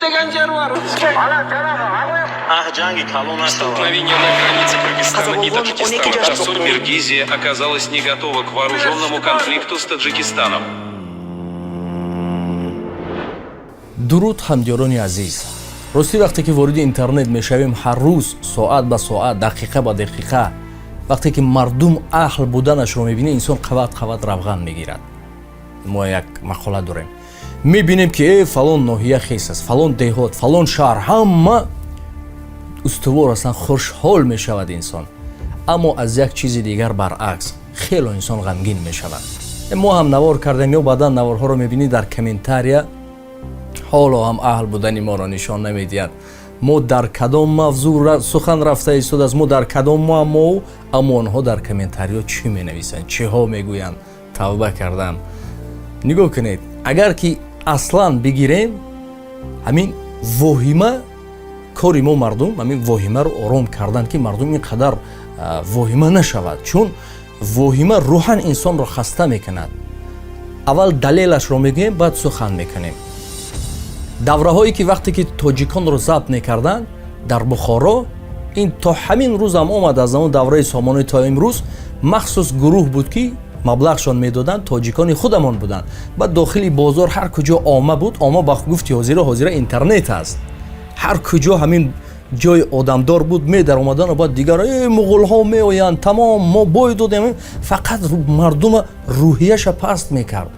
Деген жер бар. Ах, ҷанги калон нашавад. Столкновение на границе Кыргызстана и Каза болгон Таджикистана. 12 жаш Соль Киргизия оказалась не готова к вооруженному конфликту с Таджикистаном. Дуруд, ҳамдиёрони азиз! Ростӣ, вақте ки вориди интернет мешавем, ҳар рӯз, соат ба соат, дақиқа ба дақиқа, вақте ки мардум аҳл буданашро мебинӣ, инсон қават қават равған мегирад. Мо як мақола дорем, мебинем ки фалон ноҳия хес аст, фалон деҳот, фалон шаҳр, ҳама устувор ҳастанд, хушҳол мешавад инсон. Аммо аз як чизи дигар, баръакс, хело инсон ғамгин мешавад. Мо ҳам навор кардем ё баъдан наворҳоро мебинӣ, дар комментария ҳоло ҳам аҳл будани моро нишон намедиҳад. Мо дар кадом мавзӯъ сухан рафта истодааст, мо дар кадом муаммоу, аммо онҳо дар комментариё чӣ менависанд, чиҳо мегӯянд? Тавба кардам. Нигоҳ кунед, агар ки аслан бигирем, ҳамин воҳима кори мо мардум, ҳамин воҳимаро ором кардан, ки мардум ин қадар воҳима нашавад, чун воҳима рӯҳан инсонро хаста мекунад. Аввал далелашро мегӯем, баъд сухан мекунем. Давраҳое ки вақте ки тоҷиконро забт мекарданд дар Бухоро, ин то ҳамин рӯзам омад, аз замон давраи Сомонӣ то имрӯз, махсус гурӯҳ буд, ки маблағшон медоданд, тоҷикони худамон буданд. Баъд дохили бозор, ҳар куҷо ома буд, ома ба гуфти ҳозира, ҳозира интернет аст, ҳар куҷо ҳамин ҷои одамдор буд, медаромадану баъд дигар муғулҳо меоянд, тамом, мо бой додем. Фақат мардума рӯҳияша паст мекард.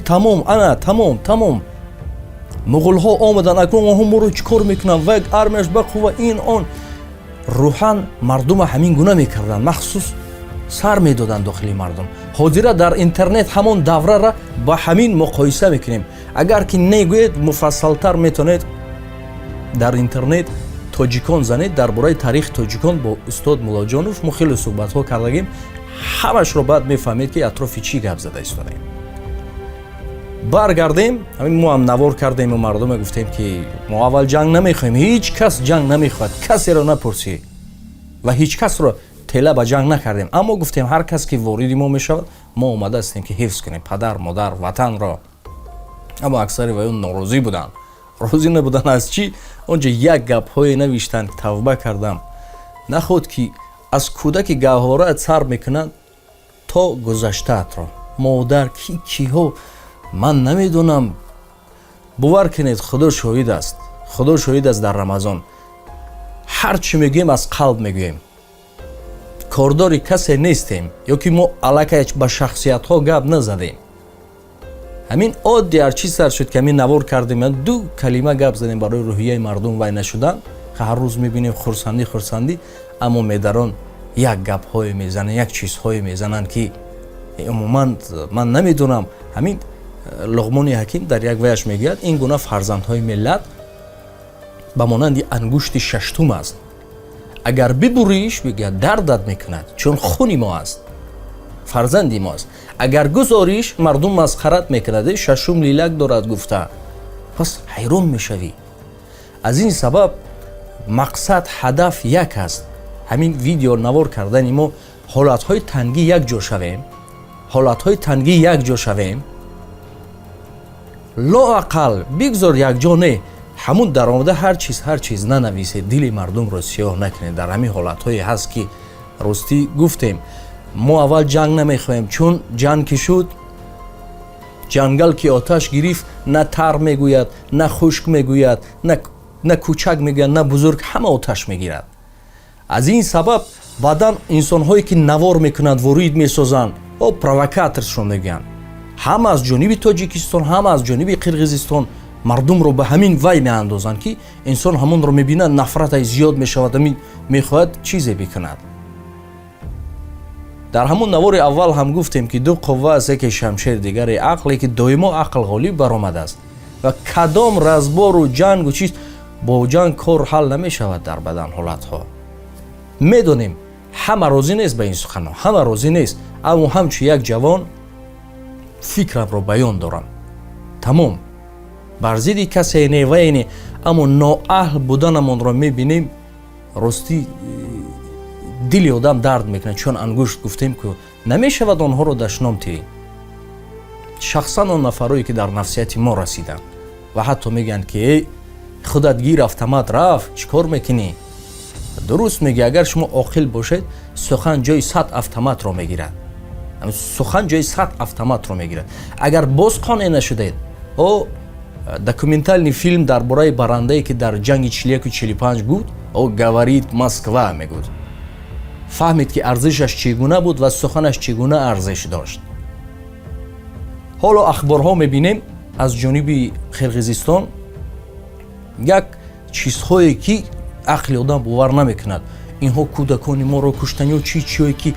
Тамом, ана тамом, тамом, муғулҳо омаданд, акнун онҳо моро чӣ кор мекунанд, ва армияш ба қувва, ин он. Рӯҳан мардума ҳамин гуна мекарданд, махсус сар медоданд дохили мардум. Ҳозира дар интернет ҳамон даврара ба ҳамин муқоиса мекунем. Агар ки негӯед, муфассалтар метавонед дар интернет «тоҷикон» занед, дар бораи таърихи тоҷикон бо устод Муллоҷонов мо хеле суҳбатҳо кардагим, ҳамашро баъд мефаҳмед, ки атрофи чӣ гап зада истодаем. Баргардем, ҳамин мо ҳам навор кардему мардуме гуфтем, ки мо аввал ҷанг намехоҳем, ҳеҷ кас ҷанг намехоҳад, касеро напурсӣ ва ҳеҷ касро тела ба ҷанг накардем. Аммо гуфтем, ҳар кас ки вориди мо мешавад, мо омода ҳастем, ки ҳифз кунем падар, модар, ватанро. Аммо аксари ваён норозӣ буданд. Розӣ набуданд аз чӣ? Онҷо як гапҳое навиштанд, тавба кардам. Наход ки аз кӯдаки гаҳвораат сар мекунанд то гузаштаатро, модар, ки киҳо, ман намедонам. Бовар кунед, Худо шоҳид аст, Худо шоҳид аст, дар Рамазон ҳар чӣ мегӯем, аз қалб мегӯем, кордори касе нестем ё ки мо аллакай ба шахсиятҳо гап назадем. Ҳамин оддӣ ҳарчи сар шуд, ки ҳамин навор кардем, ду калима гап задем барои рӯҳияи мардум вай нашудан. Ҳар рӯз мебинем хурсандӣ, хурсандӣ, аммо медарон як гапҳое мезананд, як чизҳое мезананд, ки умуман ман намедонам. Ҳамин Луқмони Ҳаким дар як ваяш мегӯяд, ин гуна фарзандҳои миллат ба монанди ангушти шаштум аст, агар бибуриш, мегӯяд, дардат мекунад, чун хуни мо аст, фарзанди мо аст, агар гузориш, мардум масхарат мекунад, шашум лилак дорад гуфта. Пас ҳайрон мешавӣ. Аз ин сабаб мақсад, ҳадаф як аст. Ҳамин видео навор кардани мо: ҳолатҳои тангӣ якҷо шавем, ҳолатҳои тангӣ якҷо шавем, лоақал бигзор якҷо не, ҳамун даромада ҳар чиз, ҳар чиз нанависед, дили мардумро сиёҳ накунед. Дар ҳамин ҳолатҳое ҳаст, ки ростӣ гуфтем, мо аввал ҷанг намехоҳем, чун ҷанг ки шуд, ҷангал ки оташ гирифт, на тар мегӯяд, на хушк мегӯяд, на кӯчак мегӯяд, на бузург, ҳама оташ мегирад. Аз ин сабаб баъдан инсонҳое ки навор мекунанд, ворид месозанд, о провокаторшон мегӯянд, ҳам аз ҷониби Тоҷикистон, ҳам аз ҷониби Қирғизистон, мардумро ба ҳамин вай меандозанд, ки инсон ҳамонро мебинад, нафраташ зиёд мешавад, ҳамин мехоҳад чизе бикунад. Дар ҳамон навори аввал ҳам гуфтем, ки ду қувва аст: яке шамшер, дигаре ақле, ки доимо ақл ғолиб баромадааст. Ва кадом разбору ҷангу чиз, бо ҷанг кор ҳал намешавад. Дар бадан ҳолатҳо медонем, ҳама розӣ нест ба ин суханҳо, ҳама розӣ нест, аммо ҳамчун як ҷавон фикрамро баён дорам. Тамом, бар зидди касе не, вае не, аммо ноаҳл буданамонро мебинем. Ростӣ, дили одам дард мекунад, чун ангушт гуфтем, ку намешавад онҳоро дашном тиҳӣ. Шахсан он нафарое ки дар нафсияти мо расиданд ва ҳатто мегӯянд, ки эй, Худат гир, автомат рафт, чӣ кор мекунӣ? Дуруст мегӯ, агар шумо оқил бошед, сухан ҷои 100 автоматро мегирад. Сухан ҷои 100 автоматро мегирад. Агар боз қонеъ нашудед, о документальный фильм дар бораи барандае, ки дар ҷанги 41-45 буд, о «Говорит Москва» мегуд, фаҳмид, ки арзишаш чӣ гуна буд ва суханаш чӣ гуна арзиш дошт. Ҳоло ахборҳо мебинем аз ҷониби Қирғизистон як чизҳое, ки ақли одам бовар намекунад. Инҳо кӯдакони моро куштан ё чи чиое, ки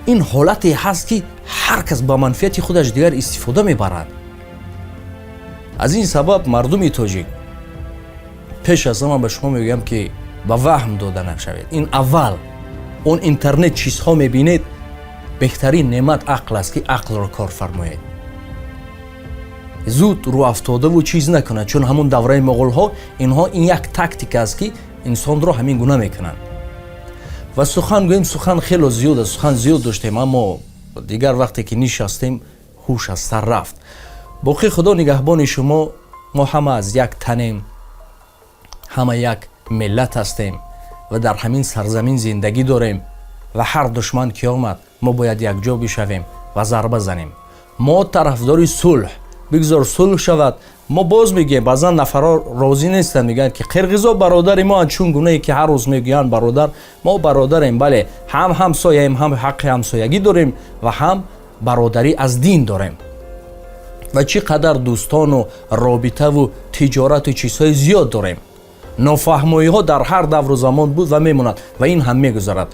ин ҳолате ҳаст, ки ҳар кас ба манфиати худаш дигар истифода мебарад. Аз ин сабаб, мардуми тоҷик, пеш аз ҳама ба шумо мегӯям, ки ба ваҳм дода нашавед. Ин аввал он интернет чизҳо мебинед. Беҳтарин неъмат ақл аст, ки ақлро кор фармоед, зуд рӯафтодаву чиз накунад, чун ҳамун давраи моғулҳо инҳо ин як тактика аст, ки инсонро ҳамин гуна мекунанд. Ва сухан гӯем, сухан хело зиёд аст, сухан зиёд доштем, аммо дигар вақте ки нишастем, ҳуш аз сар рафт. Боқӣ Худо нигаҳбони шумо. Мо ҳама аз як танем, ҳама як миллат ҳастем ва дар ҳамин сарзамин зиндагӣ дорем. Ва ҳар душман ки омад, мо бояд якҷо бишавем ва зарба занем. Мо тарафдори сулҳ, бигзор сулҳ шавад. Мо боз мегӯем, баъзан нафарҳо розӣ нестанд, мегӯянд, ки қирғизо бародари мо, чун гунае ки ҳар рӯз мегӯянд бародар, мо бародарем, бале, ҳам ҳамсояем, ҳам ҳаққи ҳамсоягӣ дорем ва ҳам бародарӣ аз дин дорем. Ва чӣ қадар дӯстону робитаву тиҷорату чизҳои зиёд дорем. Нофаҳмоиҳо дар ҳар давру замон буд ва мемонад ва ин ҳам мегузарад.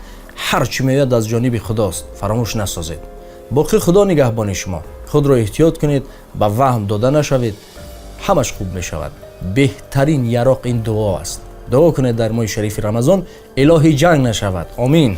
Ҳар чӣ меояд, аз ҷониби Худост, фаромӯш насозед. Боқӣ Худо нигаҳбони шумо. Худро эҳтиёт кунед, ба ваҳм дода нашавед, ҳамаш хуб мешавад. Беҳтарин яроқ ин дуо аст. Дуо кунед дар моҳи шарифи Рамазон, илоҳӣ ҷанг нашавад. Омин.